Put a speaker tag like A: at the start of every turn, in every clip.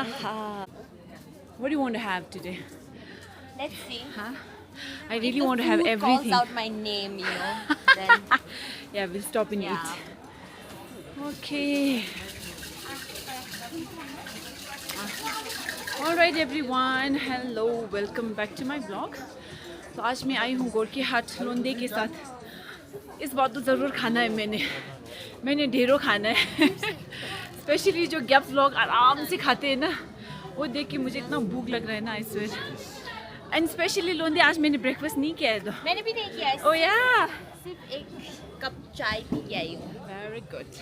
A: Aha. What do you want to have today?
B: Let's see.
A: Huh? I
B: If
A: really
B: the
A: want to have
B: food
A: everything.
B: calls out my name, you know. Then
A: Yeah, we'll stop and
B: yeah.
A: eat. Okay. Alright everyone, hello, welcome back to my vlog. तो आज मैं I हूँ गोरखे हाट लोंदे के साथ. इस बार तो ज़रूर खाना है मैंने ढेरों खाना है. स्पेशली जो गैप व्लॉग आराम से खाते हैं ना, वो देख के मुझे इतना भूख लग रहा है ना इस वक्त. एंड स्पेशली लोंदे आज मैंने ब्रेकफास्ट नहीं किया है तो.
B: मैंने भी नहीं किया है.
A: ओह या,
B: सिर्फ एक कप चाय पी के आई हूँ.
A: Very good.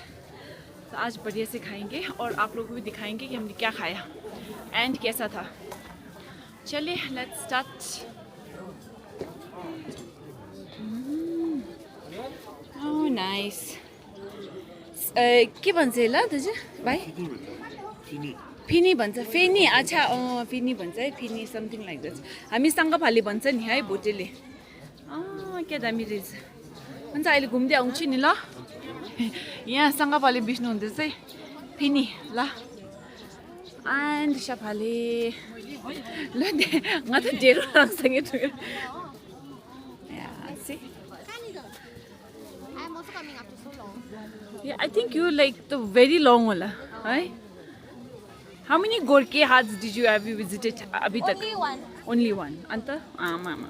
A: तो आज बढ़िया से खाएंगे और आप लोगों को भी दिखाएंगे कि हमने क्या खाया एंड कैसा था. चलिए लेट्स स्टार्ट. Oh nice. के भन्छ ल दाजु भाइ? फिनी भन्छ. फेनी. अच्छा फिनी भन्छ है. Finney something like that. हामी सङ्गफाले भन्छ नि है भोटेले. क्या दामी रहेछ. हुन्छ अहिले घुम्दै आउँछु नि ल. यहाँ सङ्गफाले बिच्नु हुँदैछ है. फिनी ल. एन्ड सफाले ल म त ढेरो राम्रोसँगै ठुलो.
B: I'm also coming after so long.
A: Yeah, I think you like the very long होला, right? How many Gorkhe Hats did you have visited abhi tak?
B: Only one.
A: Only one. Anta? Mama.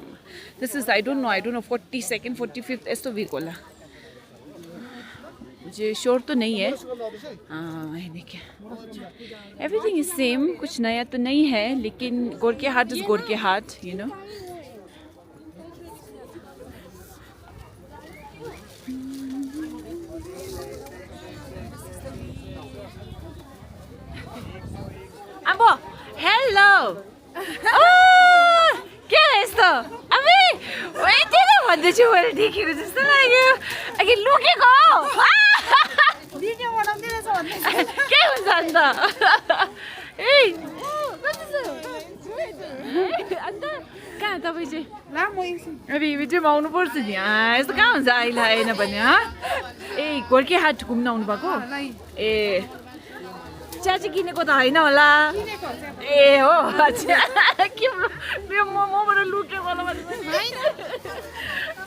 A: This is I don't know 42nd 45th ऐस्तो week होला. मुझे sure तो नहीं है. ये देखिए. Everything is same. कुछ नया तो नहीं है, लेकिन Gorkhe Hat is Gorkhe Hat, you know. Ambo, hello. के यस्तो अबे यति नै भन्दैछु मैले देखेको जस्तो लाग्यो. अघि लुकेको भिडियो बनाउँदै रहेछ भन्दै. के हुन्छ अन्त? ए अन्त कहाँ तपाईँ चाहिँ? ला म अब भिडियोमा आउनुपर्छ नि. यस्तो कहाँ हुन्छ अहिले आएन भने? ए गोर्खे हाट घुम्न आउनु भएको? ए चिया चाहिँ किनेको त होइन होला? ए हो. अच्छा के मेरो मबाट लुकेको होला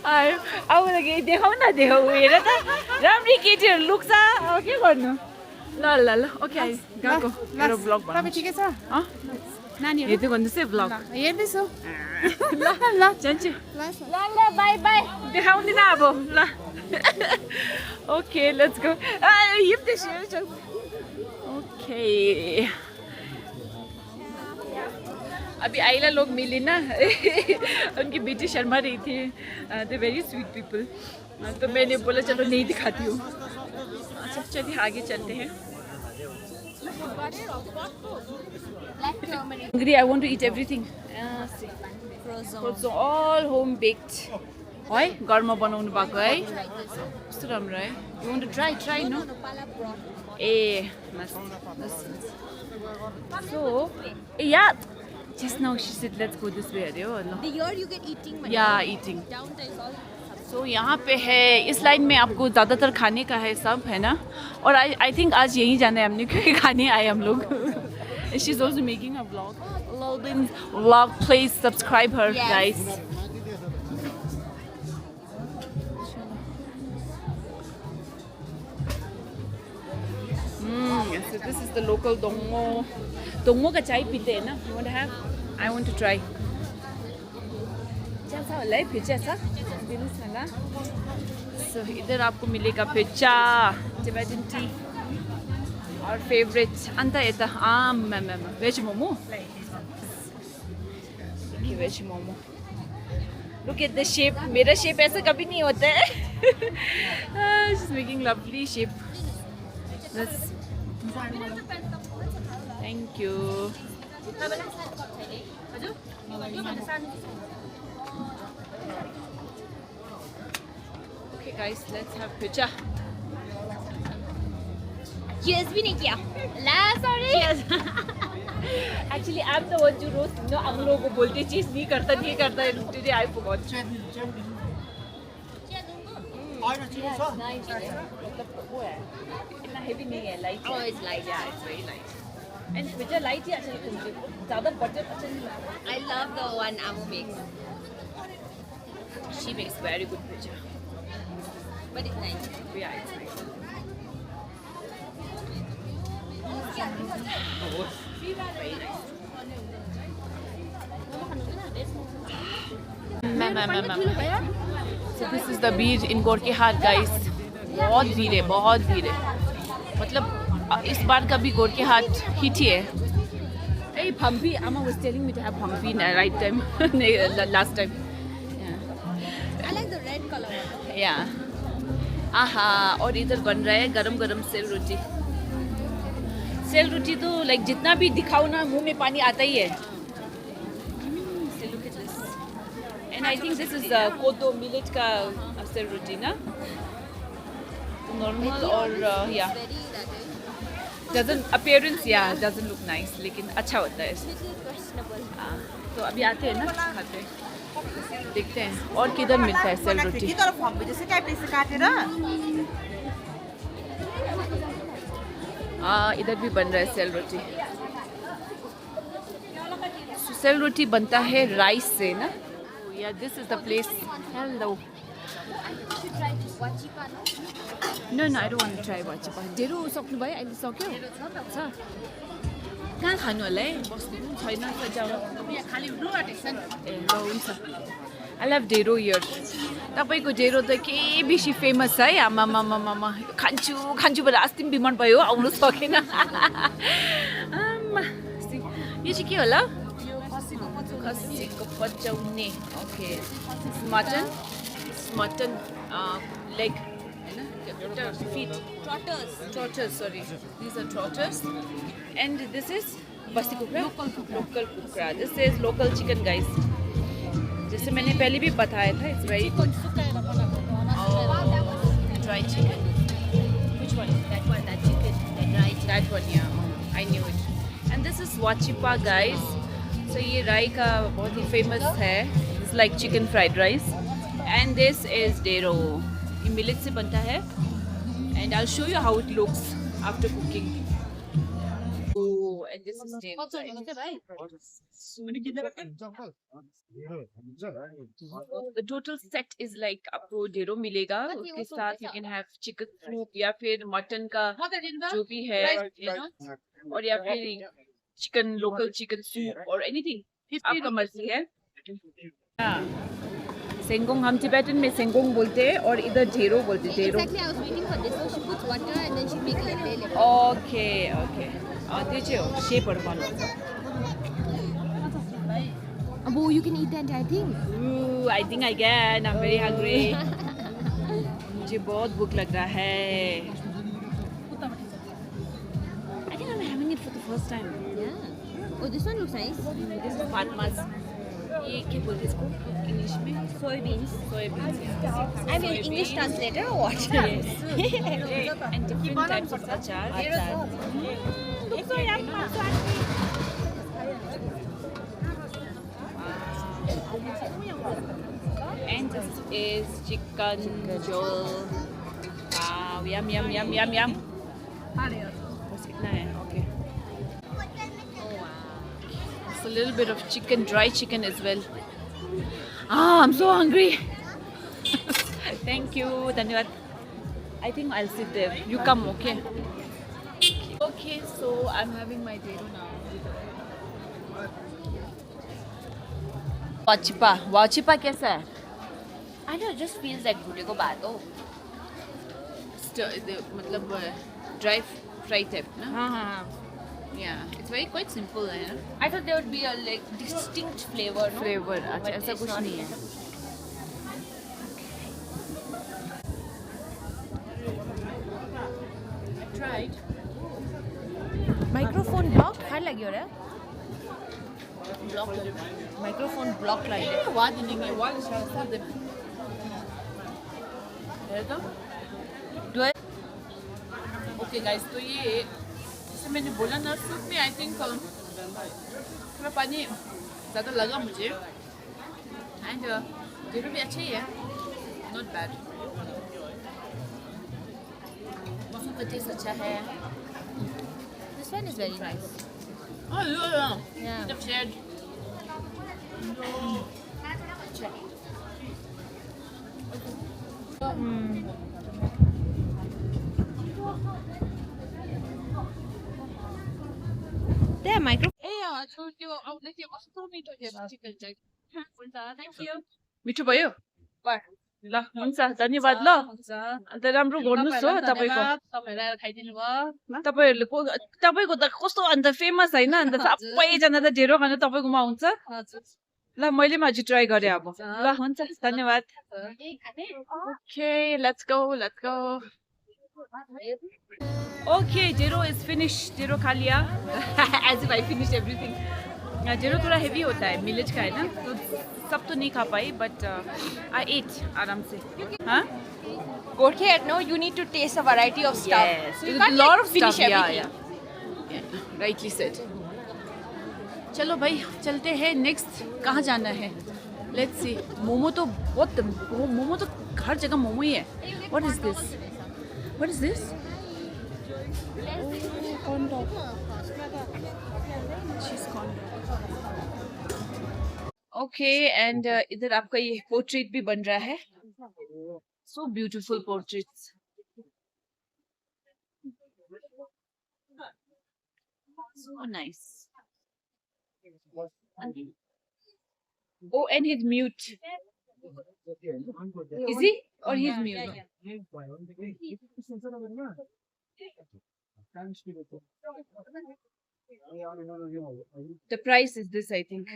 A: आयो. अब त केही देखाउ न देखाउ. हेर त राम्री केटीहरू लुक्छ. अब के गर्नु. ल ल ल ओके गएको मेरो ब्लग बनाउनु. ठिकै छ? नानीहरू हेर्दै भन्दैछ है ब्लग. हेर्दैछु. ल ल जान्छु. ल ल बाई बाई. देखाउँदिन अब ल. Okay let's go. हिप्दैछु. ओके अभी आइला लोग मिले ना. उनकी बेटी शर्मा रही थी. दे वेरी स्वीट पीपल. तो मैंने बोला चलो नहीं दिखाती हूँ. अच्छा चलिए आगे चलते हैं. Hungry, I want to eat everything. Frozen. All home baked. है घरमा बनाउनु भएको है. कस्तो राम्रो है. You want to try no? ए मस्त. So yeah, just now she said let's go this way. अरे हो.
B: Here you get eating.
A: Yeah, eating.
B: Down there is all.
A: So यहाँ पे है. इस लाइन में आपको ज़्यादातर खाने का है सब है ना. और I think आज यहीं जाना है हमने क्योंकि खाने आए हम लोग. She's also making a vlog. Loading vlog. Please subscribe her, guys. So this is the local dongo. Dongo का चाय पीते हैं ना. You want to have? I want to try. कैसा वाला है फिर ऐसा? दिल्ली साला. So इधर आपको मिलेगा फिचा, Tibetan tea. Our favorite. अंता ये था veg momo. Okay, veg momo. Look at the shape. मेरा shape ऐसा कभी नहीं होता है. She's making lovely shape. That's. Thank you. Okay guys, let's have pizza.
B: Cheers भी नहीं किया. ला sorry.
A: Actually, I'm the one who roast. No, हम लोगों को बोलते चीज नहीं करता. Today I forgot. Nice. इतना heavy नहीं है, light.
B: Oh, it's light.
A: Yeah, it's very light. And बेटा लाइट ही अच्छा लगता है मुझे, ज़्यादा बटर अच्छा नहीं लगता।
B: I love the one Amu makes,
A: She makes very good pizza.
B: but it's nice.
A: Yeah, it's nice. Very nice. So this is the beach in Gorkhe Haat, guys. बहुत भीड़ है, बहुत भीड़ है। मतलब इस बार का भी गोरखे हाट हिट ही है। Hey, Pampi, Amma was telling me to have Pampi in the right time, last time.
B: I like the red color one.
A: Yeah. आहा, और इधर बन रहा है गरम गरम सेल रोटी। सेल रोटी तो लाइक जितना भी दिखाओ ना मुंह में पानी आता ही है। Look at this. And I think this is koto millet का सेल रोटी ना? Normal or yeah.
B: Very that is.
A: Doesn't appearance doesn't look nice, लेकिन अच्छा होता है।
B: Little questionable.
A: तो अभी आते हैं ना खाते हैं, देखते हैं और किधर मिलता है सेल रोटी। इधर भी बन रहा है सेल रोटी। सेल रोटी बनता है राइस से ना। या this is the place. Hello.
B: I should try this wachipa, no?
A: No, I don't want to try वाचिपा। डेरो सक्नु भयो अहिले सक्यो? छ। कहाँ खानु होला है? बस्नु पनि छैन सजाउ। ए ल हुन्छ। I love डेरो हियर। तपाईँको डेरो त के बेसी फेमस है। आमामामामा खान्छु खान्छु भनेर अस्ति पनि बिमार भयो, आउनु सकेन। आमा यो चाहिँ के होला? खसीको पचाउने। ओके। मटन leg हैन? feet. Trotters, sorry. These are trotters. And this is basi kukra? Local kukra. This is local chicken, guys. जैसे मैंने पहले भी बताया था, it's very good. Dry chicken. Which one?
B: That one, that chicken, that rice.
A: That one, yeah. I knew it. And this is wachipa, guys. So ये राई का बहुत ही famous है. It's like chicken fried rice. And this is dero. ये millet से बनता है. And I'll show you how it looks after cooking. Oh, and this is dero. The total set is like आपको dero मिलेगा. उसके साथ you can have chicken soup या फिर mutton का जो भी है, you know, और या फिर chicken local chicken soup or anything. आपका मर्जी है. सेंगोंग हम तिब्बतन में सेंगोंग बोलते हैं और इधर ढेरो बोलते हैं। ढेरो।
B: Exactly, I was waiting for this. So she puts water and then she makes like bele.
A: Okay. त्यो चाहिँ हो सेपहरू बनाउँछ।
B: Abu, you can eat the entire thing.
A: Ooh, I think I can. I'm very hungry. मुझे बहुत भूख लग रहा है। I think I'm having it for the first time.
B: Yeah. Oh, this one looks nice.
A: This is Fatma's. ये क्या बोलते हैं इसको इंग्लिश में?
B: Soybeans.
A: Soybeans.
B: I'm your English translator or what?
A: Yes. And different types of achar. Looks so yummy. And this is chicken jol. Wow, yum, yum, yum, yum, yum. बस इतना है, okay. It's a little bit of chicken, dry chicken as well. I'm so hungry. Thank you, धन्यवाद. I think I'll sit there. You come, okay? Okay, so I'm having my dero now. वाचिपा कैसा है?
B: I know, it just feels like bhute ko baat ho.
A: मतलब dry fry type ना?
B: हाँ.
A: Yeah, it's very quite simple है ना?
B: I thought there would be a like distinct flavor, no?
A: Flavor, अच्छा
B: But
A: ऐसा
B: it's
A: कुछ
B: not.
A: नहीं है. I tried.
B: Microphone block? How lagi ho raha hai?
A: Block.
B: Microphone block like it.
A: आवाज नहीं है, आवाज शायद दे. है तो?
B: Do it.
A: Okay guys, तो ये जैसे मैंने बोला ना सूप में I think थोड़ा पानी ज़्यादा लगा मुझे. And डेरो भी अच्छा ही है. Not bad. मौसम का टेस्ट अच्छा है.
B: This one is very nice.
A: Oh, yeah.
B: Yeah.
A: They've shared.
B: There, micro.
A: Thank you. मिठो भयो ल हुन्छ धन्यवाद ल अन्त राम्रो गर्नुहोस् हो तपाईँको तपाईँहरूले तपाईँको त कस्तो अन्त फेमस होइन अन्त सबैजना त ढेरो खान तपाईँकोमा आउँछ ल मैले पनि अझै ट्राई गरेँ अब ल हुन्छ धन्यवाद ओके लेट्स गो ओके ढेरो इज फिनिश ढेरो खा लिया as if I finish everything ढेरो थोड़ा हेवी होता है मिलेज का है ना तो सब तो नहीं खा पाई बट आई एट आराम से हाँ
B: Gorkhe at no, you need to taste a variety of stuff.
A: Yes,
B: So you
A: with
B: can't
A: lot
B: like,
A: of
B: finish
A: stuff. Yeah,
B: everything.
A: yeah. Rightly said. चलो भाई चलते हैं नेक्स्ट कहाँ जाना है लेट्स सी मोमो तो बहुत मोमो तो हर जगह मोमो ही है what is this okay and इधर आपका ये पोर्ट्रेट भी बन रहा है so beautiful portraits so nice oh and he's mute is he or he's mute the price is this I think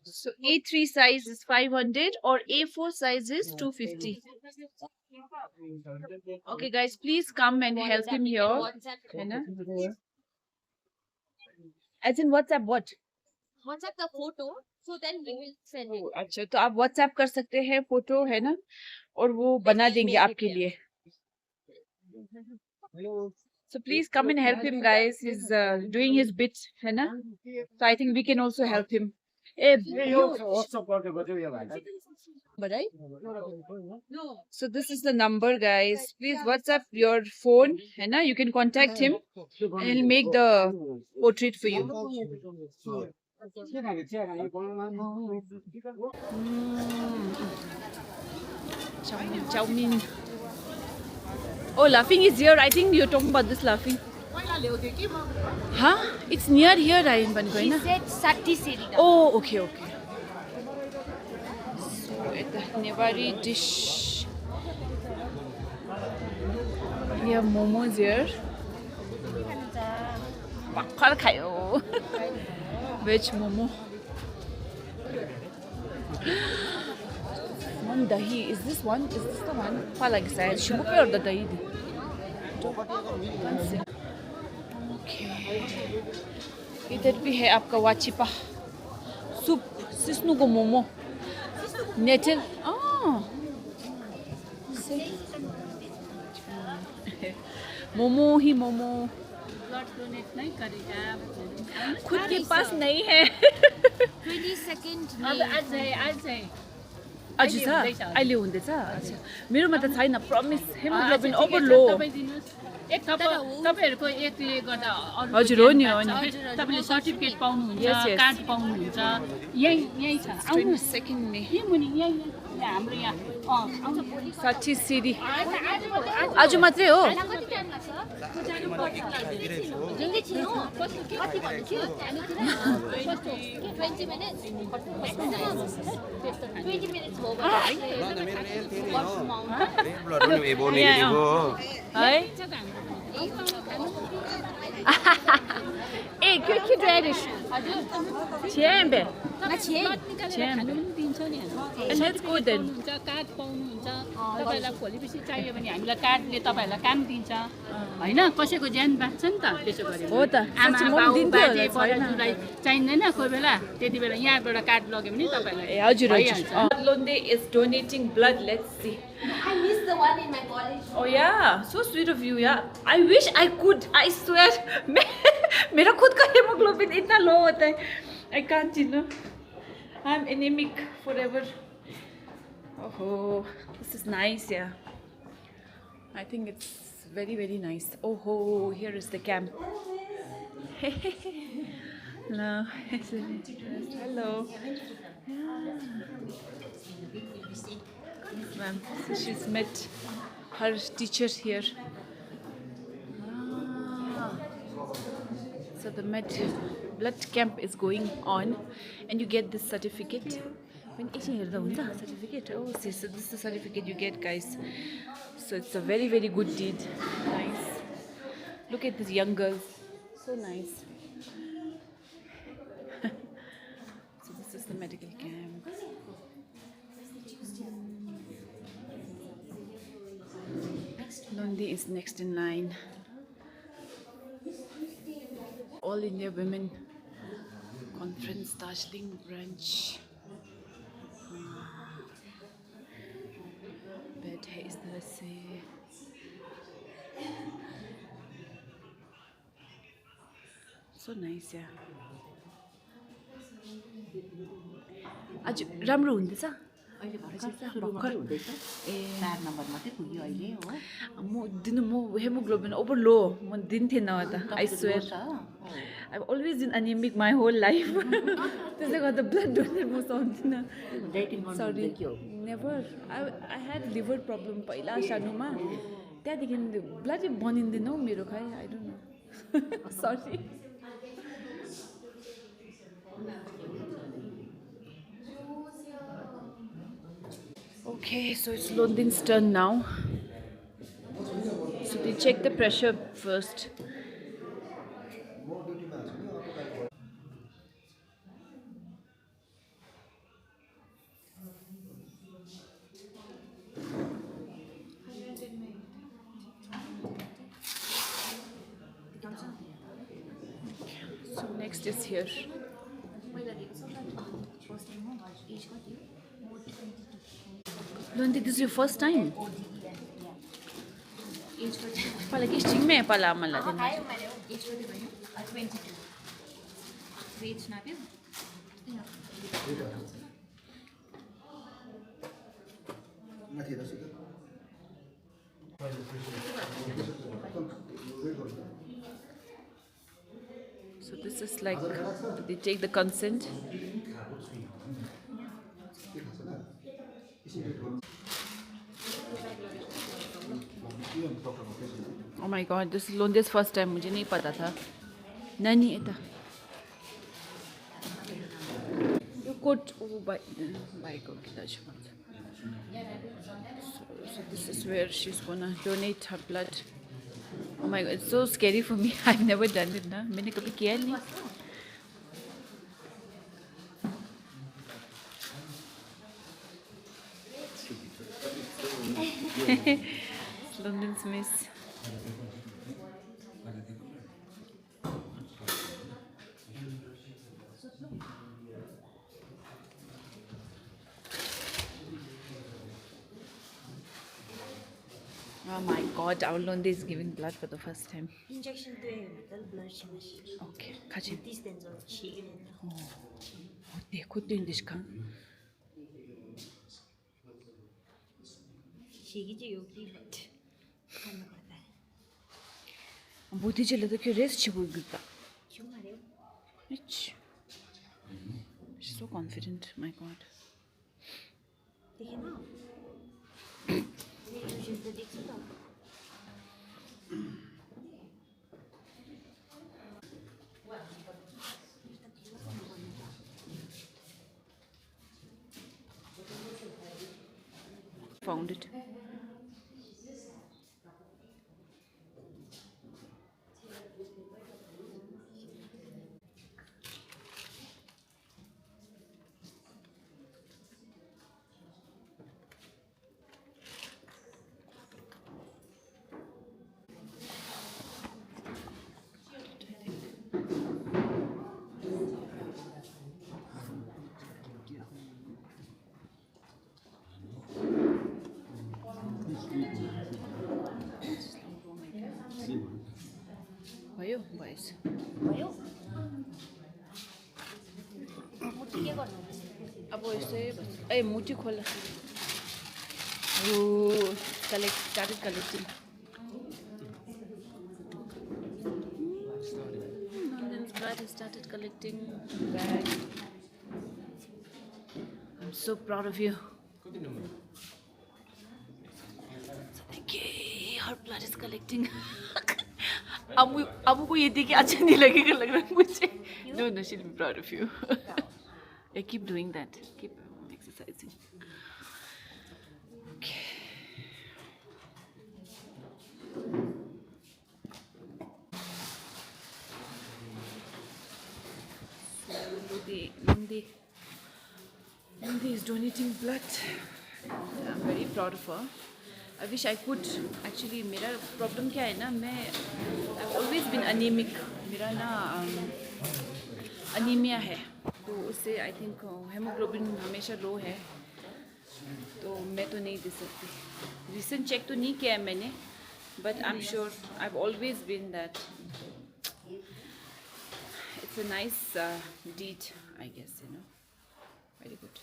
A: so A3 size is 500 or A4 size is 250 okay guys please come and help him here है ना as in WhatsApp what
B: WhatsApp the photo, so then we will send it.
A: अच्छा तो आप WhatsApp कर सकते हैं photo है ना और वो बना देंगे आपके लिए so please come and help him guys he's doing his bit है ना so I think we can also help him Right? So this is the number guys please WhatsApp your phone है ना you can contact him and he'll make the portrait for you Chowmin. Oh, laughing is here. I think you're talking about this laughing. Huh? It's near here, Ryan Bangoy,
B: She
A: na?
B: said Sati Siri.
A: Oh, okay. So, it's a Nevari dish. We have momos here. Bakkar khayo. Veg momo. One dahi. Is this one? Is this the one? Palagi side. Shumu pe or the dahi di. Okay. इधर भी है आपका वाचिपा soup सिस्नु को momo nature momo ही मोमो खुद के pass नहीं है
B: 22nd May.
A: आज छ अहिले हुँदैछ अच्छा मेरोमा त छैन प्रमिस हेमोग्लोबिन ओभर लो
C: एक थप तपाईहरुको एकले गर्दा
A: हजुर हो नि
C: तपाईले सर्टिफिकेट पाउनुहुन्छ
A: Yes, yes.
C: कार्ड पाउनुहुन्छ यही छ आउनु
A: सेकेन्ड मे
C: यही मुनि यही हाम्रो यहाँ आउनु
A: 60 सिडी आज मात्रै हो
B: कति टाइम लाग्छ? जुनले छिनो कति भन्नु थियो? 20 minutes. 20 minutes हो
A: है ए के ड्राइडिश छ्याम्बे
C: खानु पनि दिन्छ नि
A: Let's go then.
C: कार्ड पाउनुहुन्छ तपाईलाई भोलिपछि चाहियो भने हामीलाई कार्डले तपाईहरुलाई काम दिन्छ हैन कसैको ज्यान बाँच्छ नि त त्यसो गरे
A: हो त
C: आमा
A: साँच्चै म
C: बाउ
A: पनि दिन्थेँ
C: बाजे
A: होला, छैन।
C: बराजुलाई चाहिँदैन कोही बेला त्यति बेला यहाँबाट कार्ड लग्यो भने तपाईलाई
A: ए हजुर
C: भइहाल्छ।
A: Londe is donating blood let's see
B: I missed the one in my college.
A: oh yeah so sweet of you yeah I wish I could I swear मेरा खुद का हेमोग्लोबिन इतना लो होता है I can't you know I'm anemic forever oh this is nice yeah I think it's very, very nice. Oh, ho, here is the camp. Hello. Hello. Ma'am, so she's met her teacher here. So the blood camp is going on, and you get this certificate. When certificate, oh, see, so this is the certificate you get, guys. So it's a very, very good deed. Nice. Look at these young girls, so nice. So this is the medical camp. Londi is next in line. All India Women Conference, Darjeeling branch. Bed है इस तरह से. So nice, yeah. आज राम्रो हुँदैछ.
C: अहिले भर्खर हुँदैछ 4 number मात्रै पुग्यो अहिले हो
A: म हेमोग्लोबिन ओभर लो म दिन्थेन त I swear I always been anaemic my whole life त्यसले गर्दा ब्लड डोनेट म सक्दिनँ sorry never I had liver problem पहिला सानोमा त्यहाँदेखि ब्लडै बनिँदैन हौ मेरो खै I don't know sorry Okay, so it's Londin's turn now. So they check the pressure first. So next is here. Londi, this is your first time? Pala kising me pala mala din.
B: आयो मैले as कति भयो 22 weight नाप्यो
A: So this is like they take the consent. Oh my god, this is Londi's first time. मुझे नहीं पता था. Nani eta. You could buy coat. So this is where she's gonna donate her blood. Oh my god, it's so scary for me. I've never done it ना. मैंने कभी किया नहीं. London's miss. Oh my god, our Londi is giving blood for the first time.
B: Injection blood
A: Okay, catch it.
B: This then
A: देखो तो English का.
B: 시기지 여기 하는 거다.
A: 보티질로 더 레스 치고 있다.
B: 정말요?
A: She's so confident, my god.
B: 되게 나. 진짜 딕스다.
A: Found it. भयो भएछ
B: भयो? मुठी के गर्नु?
A: अब यसै ए मुठी खोला ओ collect started collecting started collecting bag. I'm so proud of you. Okay, her blood is collecting. अब को ये देख के अच्छा नहीं लगेगा लग रहा है मुझे. No, no, she'll be proud of you. Yeah, keep doing that. Keep exercising. Okay. Nandi is donating blood. I'm very proud of her. I wish I could. Actually, मेरा problem क्या है ना, I've always been anemic. मेरा ना anemia है, तो उससे I think hemoglobin हमेशा low है, तो मैं तो नहीं दे सकती. Recent check तो नहीं किया है मैंने, but I'm sure I've always been that. It's a nice deed, I guess, you know. Very good.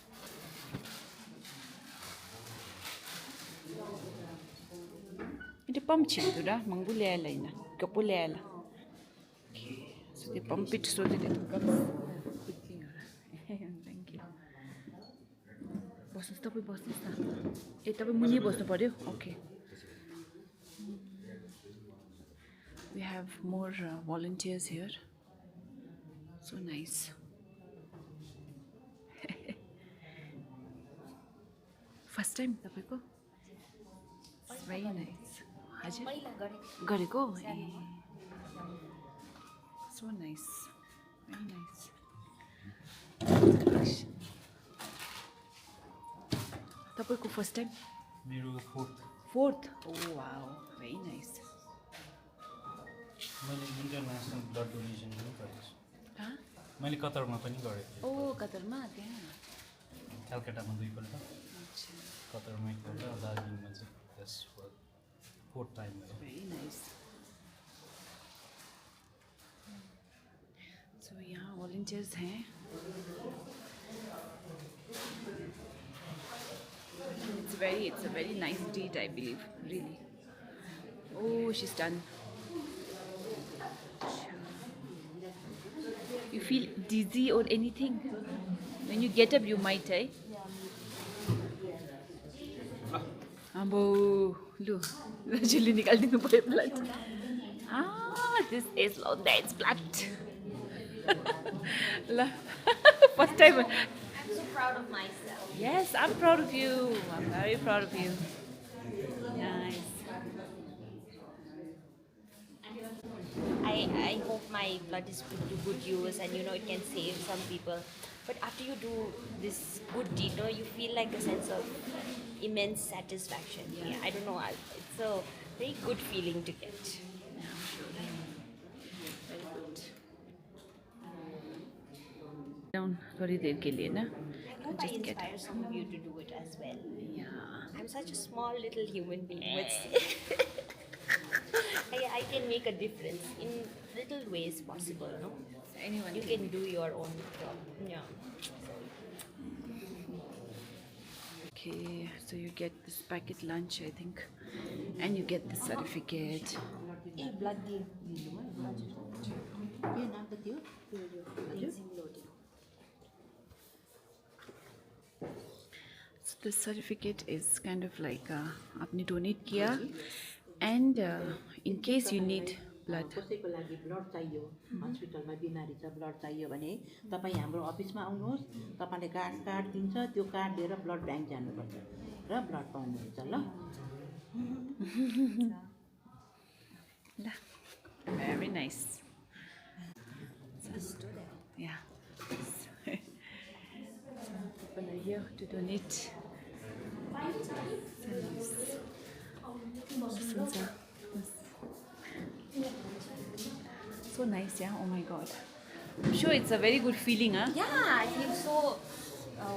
A: Ito pump chito da, manggulela ina, kapulela. Okay, so they pump it so that it becomes quickly. Thank you. Bosnos tapoy bosnos na. Tapoy muni bosno paryo. Okay. We have more volunteers here. So nice. First time तपाईको? Very nice. हजुर? गरेको? So nice. Very nice. तपाईको first time?
D: मेरो
A: Fourth? Oh wow, very nice.
D: मैले international blood donation पनि गरेको छु. मैले कतारमा पनि गरेको थिएँ.
A: ओ कतारमा त्यहाँ.
D: कलकत्तामा 2 पल्ट, कतारमा 1 पल्ट, दार्जिलिङमा चाहिँ यस फोर्थ टाइम भयो.
A: Very nice. So यहाँ volunteers हैं. It's a very nice deed, I believe, really. Oh, she's done. You feel dizzy or anything? When you get up, you might, eh? Ambo, look, Julie निकाल्दिनु भयो blood. This is Londa's blood. First time.
B: I'm so proud of myself.
A: Yes, I'm proud of you. I'm very proud of you. Nice.
B: I hope my blood is put to good use and it can save some people. But after you do this good deed, you feel like a sense of immense satisfaction. Yeah, I don't know. It's a very good feeling to get.
A: Very good. Down थोड़ी देर के लिए ना.
B: I hope I inspire some of you to do it as well.
A: Yeah.
B: I'm such a small little human being, but I can make a difference in little ways possible, no?
A: Anyone
B: You can do your own job. Yeah.
A: Okay, so you get this packet lunch, I think, and you get the certificate.
B: Blood
A: So the certificate is kind of like आपने donate Kia, and in case you need blood.
E: कसैको लागि blood चाहियो, हस्पिटलमा बिमारी छ, blood चाहियो भने तपाईँ हाम्रो अफिसमा आउनुहोस्, तपाईले कार्ड दिन्छ, त्यो कार्ड लिएर ब्लड ब्याङ्क जानुपर्छ र ब्लड पाउनुहुन्छ ल.
A: Very nice. Yeah. So people are here to donate. So nice, yeah. Oh my God. I'm sure it's a very good feeling, huh?
B: Yeah, I feel so.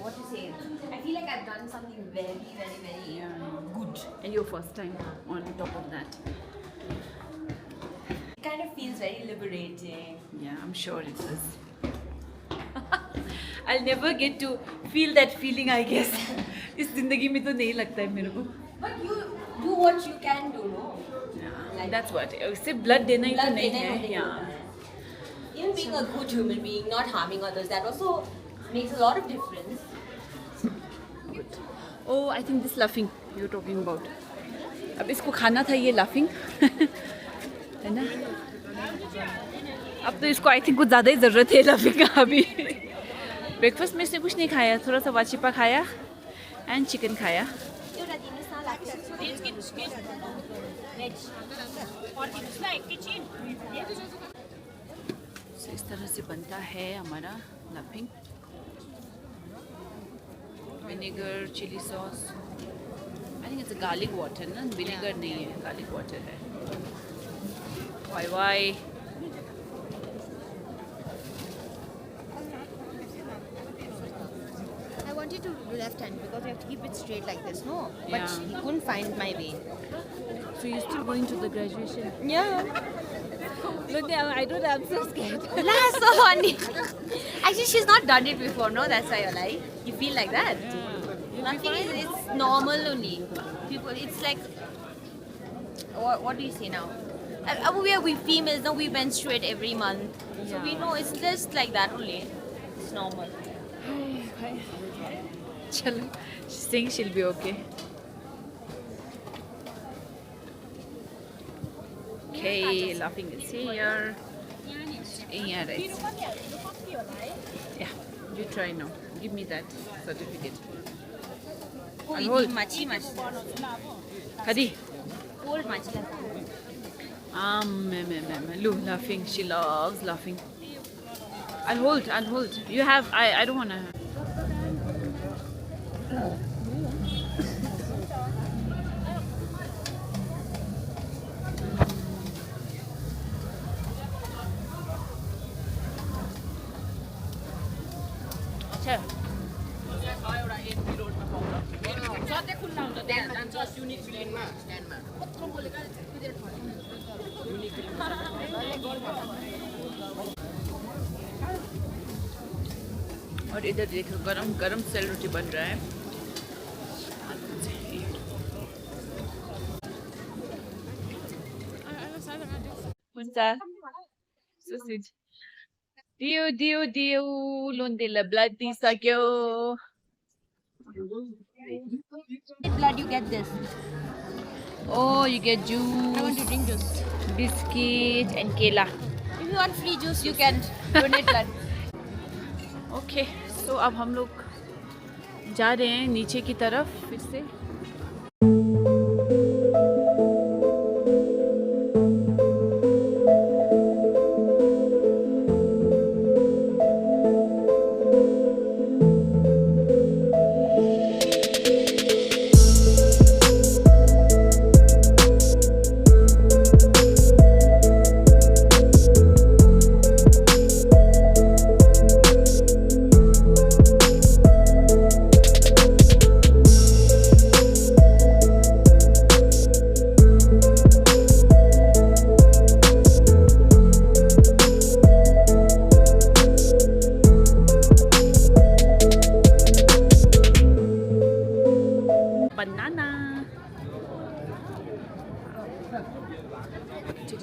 B: What to say? I feel like I've done something very, very, very good.
A: And your first time on top of that.
B: It kind of feels very liberating.
A: Yeah, I'm sure it is. I'll never get to feel that feeling, I guess. इस जिंदगी में तो नहीं लगता है मेरे को.
B: But you do what you can do, no?
A: That's what. सिर्फ blood देना ही तो नहीं है. Yeah.
B: even being a good human being, not harming others, that also makes a lot of difference.
A: Oh, I think this laughing you're talking about. अब इसको खाना था ये laughing, है ना? अब तो इसको I think कुछ ज़्यादा ही ज़रूरत है laughing का अभी. ब्रेकफास्ट में इसने कुछ नहीं खाया, थोड़ा सा वाचिपा खाया एंड चिकन खाया. So, इस तरह से बनता है हमारा laughing. Vinegar, chilli sauce. I think it's garlic water ना, विनेगर नहीं है, गार्लिक वाटर है. Why
B: I wanted to do left hand because I have to keep it straight like this, no?
A: Yeah.
B: But he couldn't find my way.
A: So you're still going to the graduation?
B: Yeah.
A: Look, I don't. I'm so scared.
B: That's so funny. Actually, she's not done it before, no? That's why you're like, you feel like that. Nothing is, it's normal only. People, it's like, what do you say now? We females, no, we menstruate every month. So we know it's just like that only. It's normal.
A: Chalo, she's saying she'll be okay. Okay, laughing is here. Yeah, right. Yeah, you try now. Give me that certificate. I'll hold.
B: Machi.
A: Hadi.
B: Hold machi.
A: Look, laughing. She loves laughing. I'll hold. You have. I don't wanna. और इधर देखो गरम गरम sale रोटी बन रहा है. So sweet. Dio, lundilla blood sakyo.
B: Blood, you get this.
A: Oh, you get juice.
B: I want to drink juice.
A: Biscuit and kela.
B: If you want free juice, you can donate blood.
A: Okay so अब हम लोग जा रहे हैं नीचे की तरफ फिर से.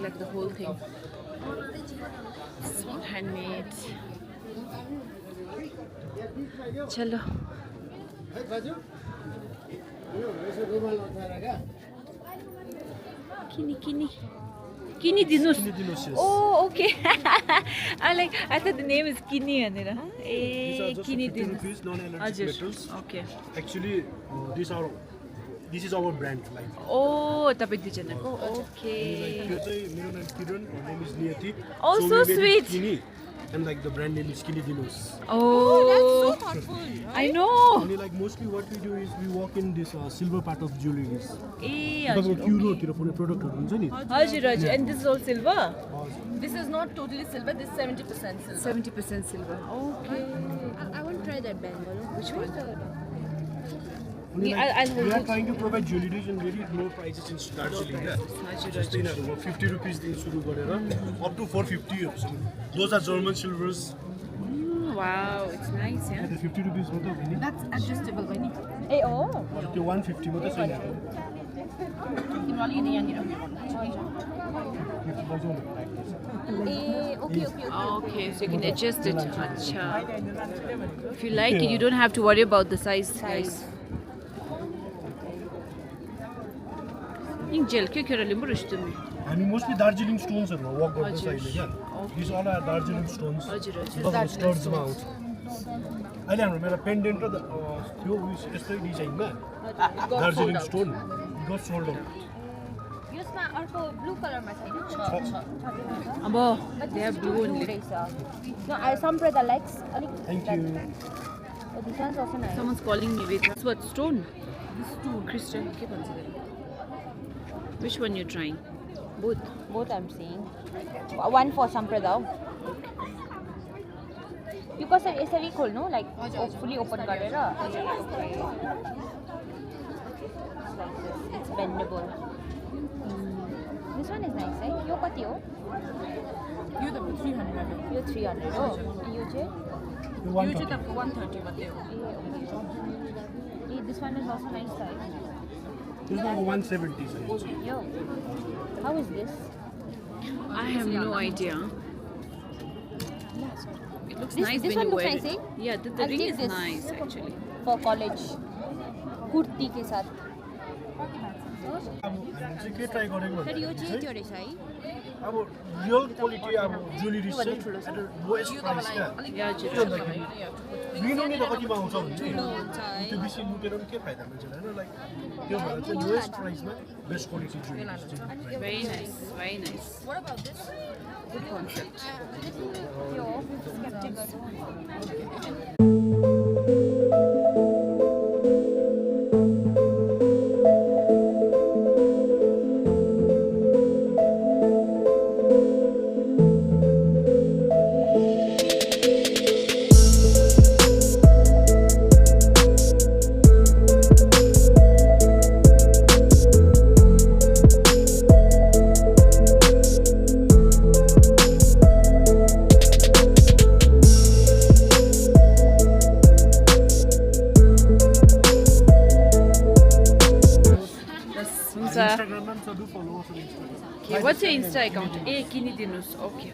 A: Like the whole thing. It's all handmade. Chalo. Kini dinus. Oh, okay. I thought the name is Kini. Kini dinus.
F: Non-allergic metals.
A: Okay.
F: Actually, this is our brand. Like.
A: Oh, tapik di jana ko. Okay.
F: Like, मेरो नाम किरण, her name is Niyati.
A: Oh, so
F: we made it
A: sweet.
F: Skinny, and like the brand name is Skinny Dinos.
A: Oh, that's so thoughtful. I know.
F: And like mostly what we do is we walk in this silver part of jewelries.
A: Eh,
F: Because Euro तिर पुरै product हरु हुन्छ नि.
A: Haji, and this is all silver?
G: This is not totally silver, this is 70% silver.
A: 70% silver. Okay.
B: I want to try that bangle.
A: Which one?
F: We
A: I'll
F: are trying to provide jewelries and very low prices in Darjeeling. Just in 50 rupees देखि सुरु गरेर up to 450 हरुसम्म. Those are German silvers.
A: Wow, it's nice, yeah.
F: The 50 rupees हो त हो नि.
G: That's adjustable, Vinny.
B: ए हो
F: हजुर त्यो 150 मात्रै छैन
C: तिम्रो अलिकति यहाँनिर
B: ए okay okay
A: Okay, so you can adjust it. Acha. If you like it, you don't have to worry about the size, guys. Ning gel ke kera limbo rishtum.
F: हामी मोस्टली दार्जिलिङ स्टोन्सहरुमा वर्क गर्दैछ अहिले क्या this all are Darjeeling stones
A: हजुर हजुर
F: तपाईँको स्टर्ड्समा आउँछ अहिले हाम्रो मेरो पेन्डेन्ट र त्यो उयस यस्तै डिजाइनमा Darjeeling stone got sold out
B: यसमा अर्को ब्लू कलरमा छैन
A: Abo, they have blue only.
B: No, I सम्प्रदा likes अलिक
F: thank you
B: Oh, this one's also nice.
A: Someone's calling me with this what stone? This stone, crystal. के भन्छ त्यसलाई? Which one you're trying? Both.
B: Both I'm seeing. One for सम्प्रदा हो. यो कसरी यसरी खोल्नु like fully open गरेर It's bendable. This one is nice, है? यो कति हो?
G: यो त 300
B: यो 300 हो. यो चाहिँ
F: यो
G: यो चाहिँ तपाईँको 130 मात्रै हो
B: ए this one is also nice size.
F: त्यसमा 170 छ
B: Yo. How is this?
A: I have no idea. It looks nice
B: this
A: when
B: one
A: you
B: looks
A: wear
B: nice,
A: it.
B: eh?
A: Yeah, the
B: I'll
A: ring
B: take
A: is
B: this.
A: nice actually.
B: For college. Kurti के साथ.
F: अब हामी चाहिँ के try गरेको
B: sir यो चाहिँ
F: भन्दाखेरि
B: त्यो रहेछ है.
F: अब रियल क्वालिटी अब ज्वेलरी चाहिँ लोएस्ट प्राइस क्या
A: Yeah,
F: के
A: हजुर.
F: भन्दाखेरि लिनु नि त कतिमा आउँछ भने
B: ठुलो हुन्छ है.
F: त्यो बेसी लुटेर पनि के फाइदा मान्छेलाई होइन लाइक त्यो भएर चाहिँ लोएस्ट प्राइसमा best quality jewellery
A: Very nice, very nice.
G: What about this?
A: Good concept.
B: यो स्केप्टिक गर्छु.
F: इन्स्टाग्राममा पनि छ do follow
A: Okay, what's your Insta account? Eh, kinidinus. Okay.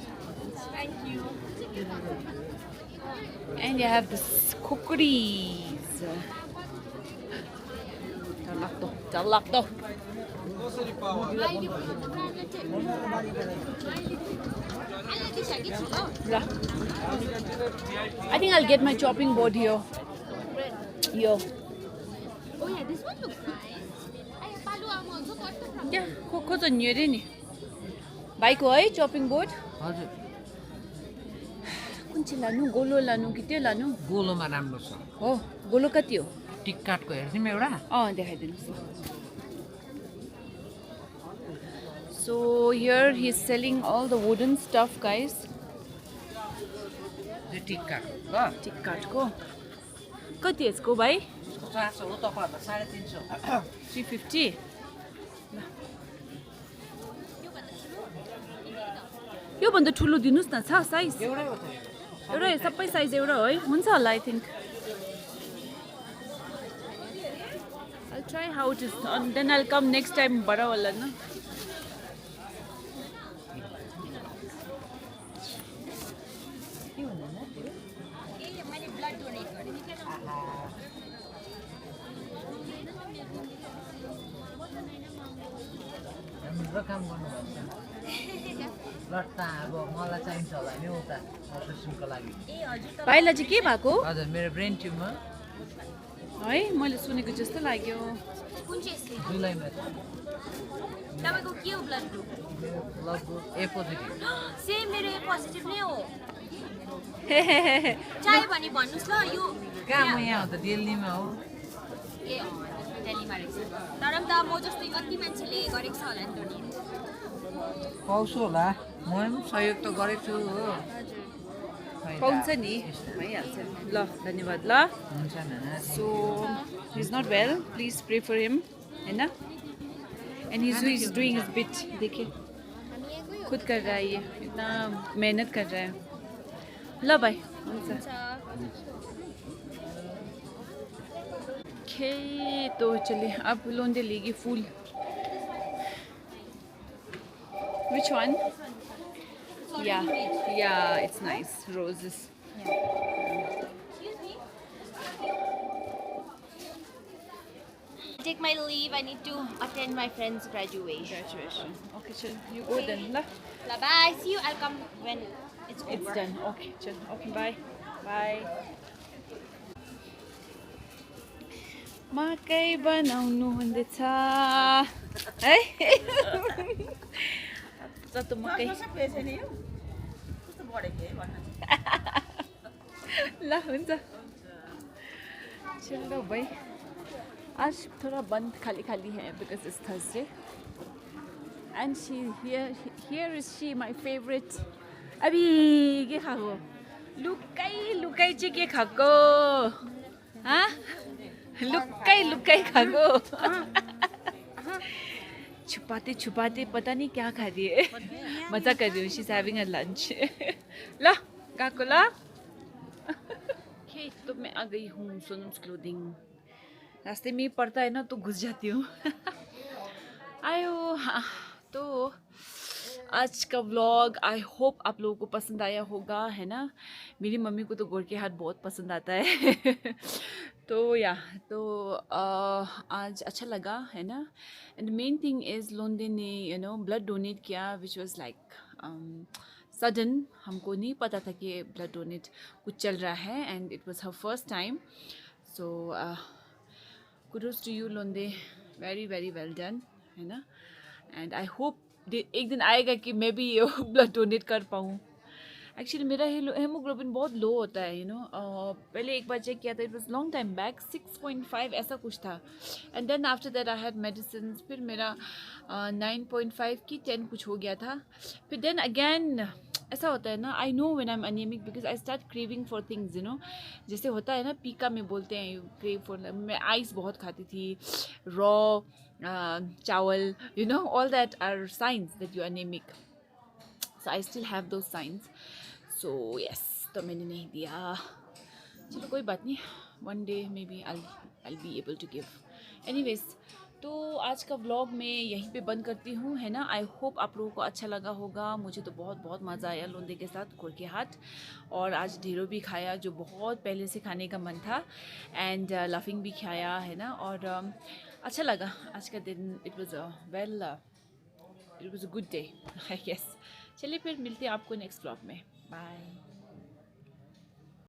A: And you have this cookies. Jalakto. Yeah. I think I'll get my chopping board here. Here.
B: Oh yeah, this one looks nice.
A: Yeah, को त नि अरे नि भाइको है chopping board
H: हजुर
A: कुन चाहिँ लानु गोलो लानु कि त्यो लानु
H: गोलोमा राम्रो छ
A: हो गोलो कति हो
H: टिककाटको हेर्दिउँ एउटा
A: देखाइदिनुहोस् न So here he's selling all the wooden stuff, guys.
H: त्यो टिककाट ल
A: टिककाटको कति यसको भाइ
H: 400 हो तपाईँहरूलाई 350
A: 350 योभन्दा ठुलो दिनुहोस् न छ साइज
H: एउटै हो त
A: एउटा सबै साइज एउटा हो है हुन्छ होला I think I'll try how it is and then I'll come next time बडा होला न
H: राम्रो काम गर्नुभएको छ ब्लड त अब मलाई चाहिन्छ होला नि उता अपरेसनको लागि
A: भाइलाई चाहिँ के भएको
H: हजुर मेरो ब्रेन ट्युमर
A: है मैले सुनेको जस्तो लाग्यो
B: कुन चाहिँ स्लिप
H: जुलाईमा छ
B: तपाईको के हो blood group
H: blood group A positive
B: same मेरो ए पोजिटिभ नै हो चाहियो भने भन्नुस् ल यो
H: कहाँ म यहाँ हो त दिल्लीमा हो
B: ए दिल्लीमा रहेछ तर पनि त म जस्तै कति मान्छेले गरेको छ होला नि त नि
H: पाउँछु होला म पनि सहयोग त गरेको छु हो
A: पाउँछ नि भइहाल्छ ल धन्यवाद ल
H: हुन्छ न
A: So he's not well. Please pray for him, है ना? And he's doing his bit. देखिए, खुद कर रहा है ये, इतना मेहनत कर रहा है. लो भाई, हुन्छ. ओके तो चलिए अब लोंदे लेगी फूल. Which one? Yeah, it's nice. Roses.
B: Take my leave. I need to attend my friend's graduation.
A: Graduation. Okay, chal. You go then. La.
B: Bye. See you. I'll come when it's over.
A: It's done. Okay, chal. Okay, bye. Bye. मकै बनाउनु हुँदैछ है जस्तो मकै ल हुन्छ चलो भाई आज थोड़ा बंद खाली खाली है because it's Thursday and she here is she my favourite अभी के खाएको लुकाइ लुकाइ चाहिँ के खाएको हाँ लुकाई लुकाई खाएको छुपाते छुपाते पता नहीं क्या खा रही है मजा कर रही हूँ she is having a lunch ल गएको ल तो मैं आ गई हूँ सोनम्स क्लोथिंग रास्ते में ही पड़ता है ना तो घुस जाती हूँ आयो हाँ तो आज का व्लॉग आई होप आप लोगों को पसंद आया होगा है ना मेरी मम्मी को तो गोर के हाथ बहुत पसंद आता है तो आज अच्छा लगा है ना एंड मेन थिंग इज़ लोंदे ने ब्लड डोनेट किया विच वाज लाइक सडन हमको नहीं पता था कि ब्लड डोनेट कुछ चल रहा है and it was her first time so kudos to you लोंदे वेरी वेरी वेल डन है ना एंड आई होप एक दिन आएगा कि मैं भी ये ब्लड डोनेट कर पाऊँ एक्चुअली मेरा हेमोग्लोबिन बहुत लो होता है पहले एक बार चेक किया था it was long time back 6.5 ऐसा कुछ था and then after that I had medicine फिर मेरा 9.5 की 10 कुछ हो गया था फिर देन अगेन ऐसा होता है ना I know when I am anaemic because I start craving for things जैसे होता है ना पीका में बोलते हैं यू क्रेव फॉर मैं आइस बहुत खाती थी रॉ चावल all that are signs that you are anemic so I still have those signs so yes तो मैंने नहीं दिया चलो कोई बात नहीं one day maybe I'll be able to give anyways तो आज का व्लॉग मैं यहीं पे बंद करती हूँ है ना आई होप आप लोगों को अच्छा लगा होगा मुझे तो बहुत बहुत मज़ा आया लोंदे के साथ गोर के हाथ और आज ढेरों भी खाया जो बहुत पहले से खाने का मन था एंड लफिंग भी खाया है ना और अच्छा लगा आज का दिन it was a good day I guess चलिए फिर मिलते हैं आपको नेक्स्ट व्लॉग में बाय